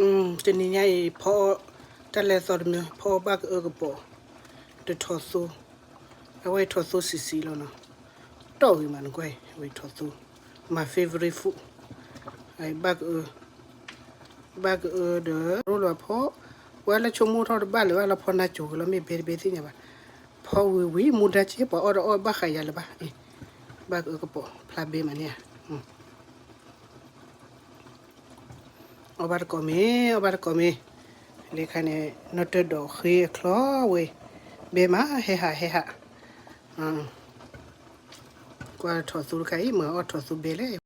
တနံၤညါအံၤ ဖီအီၣ်တၢ်လဲၤသီတမံၤ ဖီအီၣ်ဘၣ်ကအၢကပီၤ, တထီၣ်သိ, အဝဲထီၣ်သိဆံးဆံးလီၤနီၤ, တီၢ်ဂ့ၤမးနကွၢ်အံၤ အဝဲထီၣ်သိ, my favorite food, ဘၣ်ကအၢ, ဘၣ်ကအၢဒီး ရိလီၤဖီ, ပှၤလၢဆိကမိၣ်ထီၣ်တဘၣ်လၢၤဘၣ်လီၤ ဖီနါစိၤကလီၤမ့ၢ်ဘဲတဘဲသ့ၣ်ညါဘၣ်, ဖီဝံၤဝံၤ မူဒါက့ ပှၤအီၣ်ဒီးအီၣ်ဘၣ်ဃးယၤလၢၤဘၣ်, ဘၣ်ကအၢကပီၤ ဖျါဘဲမးန့ၣ်ဧါ အီၣ်ဘၣ်တကိးမ့ၢ် အီၣ်ဘၣ်တကိးမ့ၢ်, လၢခါန့ၣ် နီၢ်တၢၢ်ဒီးဃ့အချီဝဲ, ဘဲမး ဟဲဟး ဟဲဟး, ကွၢ်ထီၣ်သူတခါအံၤ မၤအီၣ်ထီၣ်သူဘဲလဲၣ်